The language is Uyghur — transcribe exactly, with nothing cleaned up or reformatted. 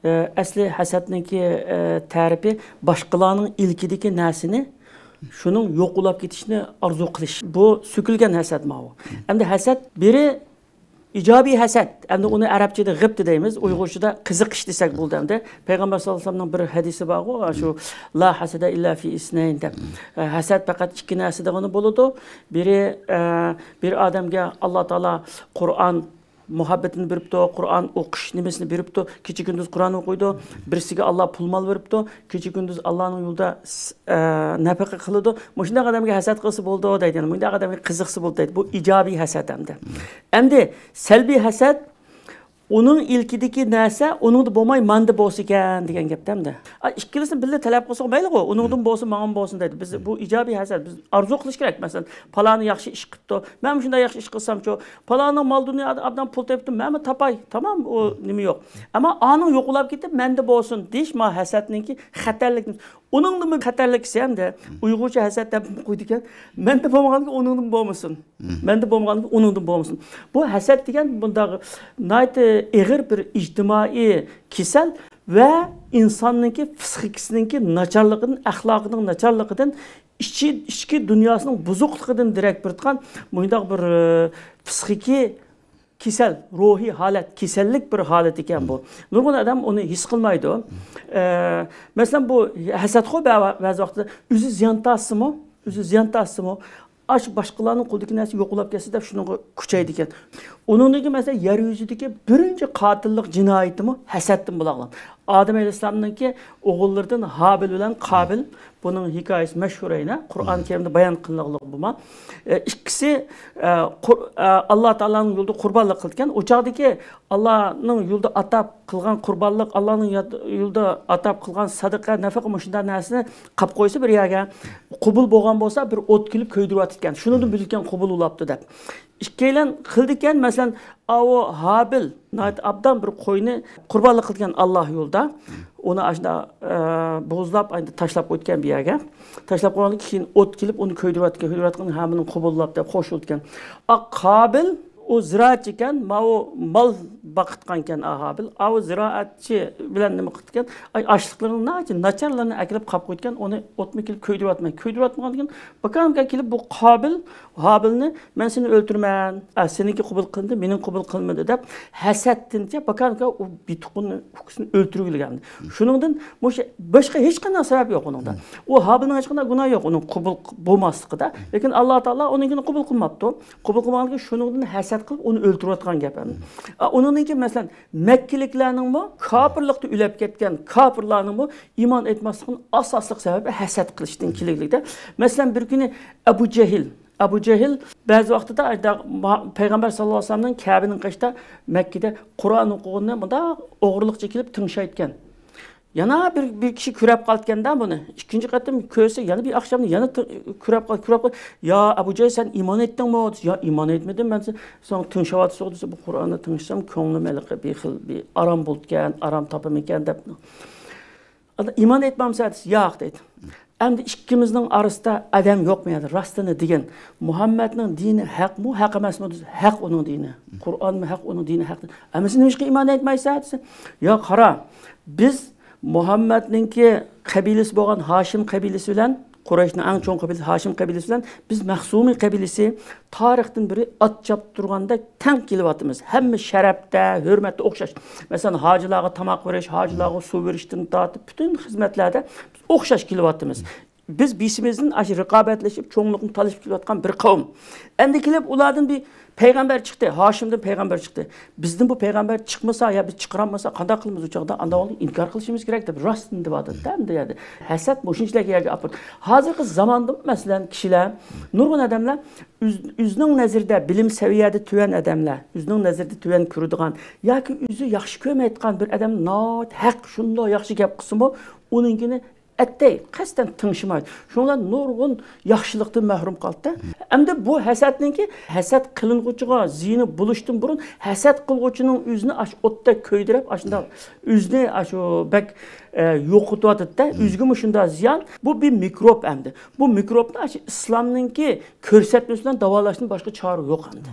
ئەسلى ھەسەتنىڭكى تەرىپى باشقىلارنىڭ ئىلكىدىكى نەرسىنى، شۇنىڭ يوقلاپ كېتىشىنى ئارزۇ قىلىش. بۇ سۆكۈلگەن ھەسەت ماۋۇ. ئەمدى ھەسەت بىرى ئىجابىي ھەسەت. ئەمدى ئۇنى ئەرەبچىدە غىبتە دەيمىز، ئۇيغۇرچىدا قىزىقىش دېسەك بولىدۇ ئەمدى. پەيغەمبەر ساللاللاھۇ ئەلەيھى ۋەسەللەمنىڭ بىر ھەدىسى بارغۇ، شۇ، «لا ھەسەدە ئىللا فى ئىسنەين» دەپ. ھەسەت پەقەت ئىككى نەرسىدىغىنە بولىدۇ. بىرى، بىر ئادەمگە ئاللا تائالا قۇرئان مۇھەببىتىنى بېرىپتۇ، قۇرئان ئوقۇش نېمىسىنى بېرىپتۇ، كېچە-كۈندۈز قۇرئان ئوقۇيدۇ، بىرسىگە ئاللا پۇل-مال بېرىپتۇ، كېچە-كۈندۈز ئاللانىڭ يولىدا س-، ئە، نەپەقە قىلىدۇ. مۇشۇنداق ئادەمگە ھەسەت قىلسا بولىدۇ دەيدۇ، يەنى مۇنداق ئادەمگە قىزىقسا بولىدۇ دەيدۇ. بۇ ئىجابىي ھەسەت ئەمدى. ئەمدى سەلبىي ھەسەت، ئۇنىڭ ئىلكىدىكى نەرسە ئۇنىڭدا بولماي ماندا بولسا ئىكەن دېگەن گەپتە ئەمدى. ئا، ئىككىلىسىنى بىللە تەلەپ قىلسا مەيلىغۇ، ئۇنىڭدىن بولسۇن، ماڭىمۇ بولسۇن دەيدۇ. بىز بۇ ئىجابىي ھەسەت، بىز ئارزۇ قىلىش كېرەك. مەسىلەن، پالانى ياخشى ئىش قىپتۇ، مەنمۇ شۇنداق ياخشى ئىش قىلسامچۇ، پالانىڭ مال دۇنيادا ئابدان پۇل تېپىپتۇ، مەنمۇ تاپاي، تامام، ئۇ نېمە يوق. ئەمما ئانىڭ يوقلاپ كېتىپ مەندە بولسۇن دېيىش ما ھەسەتنىڭكى خەتەرلىك. ئۇنىڭدىنمۇ خەتەرلىكىسى ئەمدى ئۇيغۇرچە ھەسەت دەپ قويىدىكەن، مەندە بولمىغانكى ئۇنىڭدىن بولمىسۇن. مەندە بولمىغانكى ئۇنىڭدىن بولمىسۇن. بۇ ھەسەت دېگەن بۇنداق ناھايىتى ئېغىر بىر ئىجتىمائىي كېسەل ۋە ئىنساننىڭكى پسىخىكىسىنىڭكى ناچارلىقىدىن، ئەخلاقىنىڭ ناچارلىقىدىن، ئىچى، ئىچكى دۇنياسىنىڭ بۇزۇقلۇقىدىن دېرەك بېرىدىغان مۇنداق بىر، ئە، پسىخىكىي كېسەل، روھىي ھالەت، كېسەللىك بىر ھالەت ئىكەن بۇ. نۇرغۇن ئادەم ئۇنى ھېس قىلمايدۇ. ئە، مەسىلەن، بۇ ھەسەتخۇ بە-، بەزى ۋاقىتتا ئۆزى زىيان تارتسىمۇ، ئۆزى زىيان تارتسىمۇ، ئاشۇ باشقىلارنىڭ قولىدىكى نەرسە يوقلاپ كەتسە دەپ شۇنىڭغا كۈچەيدىكەن. ئۇنىڭدىن كېيىن، مەسىلەن، يەر يۈزىدىكى بىرىنچى قاتىللىق جىنايىتىمۇ ھەسەتتىن بولغان. ئادەم ئەلەيھىسسالامنىڭكى ئوغۇللىرىدىن ھابىل بىلەن قابىل، بۇنىڭ ھېكايىسى مەشھۇر ئەينە، قۇرئان كەرىمدە بايان قىلىنغانلىقى بولما. ئە، ئىككىسى، ئە، قۇر-، ئە، ئاللا تائالانىڭ يولىدا قۇربانلىق قىلىدىكەن. ئۇ چاغدىكى ئاللانىڭ يولىدا ئاتاپ قىلغان قۇربانلىق، ئاللانىڭ ياد-، يولىدا ئاتاپ قىلغان سەدىقە، نەپەقە، مۇشۇنداق نەرسىنى قاپ قويسا بىر يەرگە، قوبۇل بولغان بولسا، بىر ئوت كېلىپ كۆيدۈرۈۋاتىدىكەن. شۇنىڭدىن بىلىدىكەن قوبۇل بولاپتۇ دەپ. ئىككىيلەن قىلىدىكەن، مەسىلەن، ئاۋۇ ھابىل ناھايىتى ئابدان بىر قوينى قۇربانلىق قىلغان ئاللا يولىدا. ئۇنى ئاشۇنداق، ئە، بوغۇزلاپ، ئاشۇنداق تاشلاپ قويىدىكەن بىر يەرگە. تاشلاپ قويغاندىن كېيىن ئوت كېلىپ، ئۇنى كۆيدۈرۈۋاتىدىكەن، كۆيدۈرۈۋاتقان ھامىلىنى قوبۇللاپ دەپ خوش بولىدىكەن. ئا، قابىل، ئۇ زىرائەتچى ئىكەن، ماۋۇ مال باقىدىغان ئىكەن، ئا ھابىل. ئاۋۇ زىرائەتچى بىلەن نېمە قىپتىكەن؟ ئاي، ئاشلىقلىرىنىڭ ناھايىتى ناچارلىرىنى ئەكېلىپ قاپ قويىدىكەن، ئۇنى ئوتمۇ كېلىپ كۆيدۈرۈۋاتماي. كۆيدۈرۈۋاتمىغاندىن كېيىن، باكانكا كېلىپ بۇ قابىل ھابىلنى، «مەن سېنى ئۆلتۈرىمەن، ئە، سېنىڭكى قوبۇل قىلىندى، مېنىڭ قوبۇل قىلىنمىدى» دەپ، ھەسەتتىنچە باكانكا ئۇ بىتۇقىنى، ئۇكىسىنى ئۆلتۈرگىلىگەن. شۇنىڭدىن مۇشۇ باشقا ھېچقانداق سەۋەب يوق ئۇنىڭدا. ئۇ ھابىلنىڭ ھېچقانداق گۇناھى يوق ئۇنىڭ قوبۇل بولماسلىقىدا. لېكىن ئاللا تائالا ئۇنىڭكىنى قوبۇل قىلماپتۇ. قوبۇل قىلمىغاندىن كېيىن شۇنىڭدىن ھەسەت قىلىپ ئۇنى ئۆلتۈرۈۋاتقان گەپ ئەمدى. ئا، ئۇنىڭدىن كېيىن، مەسىلەن، مەككىلىكلەرنىڭمۇ كاپىرلىقتا ئۆلۈپ كەتكەن كاپىرلارنىڭمۇ ئىمان ئېيتماسلىقىنىڭ ئاساسلىق سەۋەبى ھەسەت قىلىشتىن كېلىگلىكتە. مەسىلەن، بىر كۈنى ئەبۇ جەھىل، ئەبۇ جەھىل بەزى ۋاقتىدا ئايدا-، ما-، پەيغەمبەر ساللاللاھۇ ئەلەيھى ۋەسەللەمنىڭ كەبىنىڭ قېشىدا مەككىدە قۇرئان ئوقۇغىنىنى مۇنداق ئوغرىلىقچە كېلىپ تىڭشايدىكەن. يەنە بىر، بىر كىشى كۆرۈپ قالىدىكەن-دە بۇنى. ئىككىنچى قېتىم كۆرسە، يەنە بىر ئاخشامنى يەنە تىڭ-، كۆرۈپ قال-، كۆرۈپ قال-، «يا ئەبۇ جەھىل، سەن ئىمان ئېيتتىڭمۇ؟» دېسە، «يا، ئىمان ئېيتمىدىم مەن، سەن تىڭشاۋاتىسىغۇ» دېسە، بۇ قۇرئاننى تىڭشىسام، كۆڭلۈم ھېلىقى بىر خىل بىر ئارام بولىدىكەن، ئارام تاپىمەنكەن دەپ. ئاندىن، «ئىمان ئېيتمامسەن؟» دېسە، «ياق» دەيدۇ. ئەمدى ئىككىمىزنىڭ ئارىسىدا ئادەم يوق بۇ يەردە، راستىنى دېگىن. مۇھەممەدنىڭ دىنى ھەقمۇ، ھەق ئەمەسمۇ دېسە، ھەق ئۇنىڭ دىنى. قۇرئانمۇ ھەق، ئۇنىڭ دىنى ھەق. ئەمىسە نېمىشقا ئىمان ئېيتمايسەن دېسە، يا قارا، بىز مۇھەممەدنىڭكى قەبىلىسى بولغان ھاشىم قەبىلىسى بىلەن، قۇرەيشنىڭ ئەڭ چوڭ قەبىلىسى ھاشىم قەبىلىسى بىلەن بىز مەخزۇمى قەبىلىسى تارىختىن بېرى ئات چاپتۇرغاندەك تەڭ كېلىۋاتىمىز. ھەممە شەرەپتە، ھۆرمەتتە ئوخشاش. مەسىلەن، ھاجىلارغا تاماق بېرىش، ھاجىلارغا سۇ بېرىشتىن تارتىپ پۈتۈن خىزمەتلەردە بىز ئوخشاش كېلىۋاتىمىز. بىز بېشىمىزدىن ئاشۇ رىقابەتلىشىپ، چوڭلۇقنى تالىشىپ كېلىۋاتقان بىر قەۋم. ئەمدى كېلىپ ئۇلاردىن بىر پەيغەمبەر چىقتى، ھاشىمدىن پەيغەمبەر چىقتى. بىزدىن بۇ پەيغەمبەر چىقمىسا يا بىز چىقىرالمىساق قانداق قىلىمىز ئۇ چاغدا؟ ئانداق ۋاقىتتا ئىنكار قىلىشىمىز كېرەك دەپ راستىنى دەۋاتىدۇ-دە ئەمدى يەردە. ھەسەت مۇشۇنچىلىك يەرگە ئاپىرىدۇ. ھازىرقى زاماندا، مەسىلەن، كىشىلەر، نۇرغۇن ئادەملەر ئۆز-، ئۆزىنىڭ نەزىرىدە بىلىم سەۋىيەدە تۆۋەن ئادەملەر، ئۆزىنىڭ نەزىرىدە تۆۋەن كۆرىدىغان ياكى ئۆزى ياخشى كۆرمەيدىغان بىر ئادەم ناھايىتى ھەق، شۇنداق ياخشى گەپ قىلسىمۇ، ئۇنىڭكىنى ئەتتەي، قەستەن تىڭشىمايدۇ. شۇنىڭ بىلەن نۇرغۇن ياخشىلىقتىن مەھرۇم قالدى. ئەمدى بۇ ھەسەتنىڭكى، ھەسەت قىلىنغۇچىغا زىيىنى بولۇشتىن بۇرۇن، ھەسەت قىلغۇچىنىڭ ئۆزىنى ئاشۇ ئوتتەك كۆيدۈرۈپ، ئاشۇنداق ئۆزىنى ئاشۇ بەك، ئە، يوقىتىۋاتىدۇ-دە، ئۆزىگىمۇ شۇنداق زىيان. بۇ بىر مىكروب ئەمدى. بۇ مىكروبنى ئاشۇ ئىسلامنىڭكى كۆرسەتمىسى بىلەن داۋالاشتىن باشقا چارە يوق ئەمدى.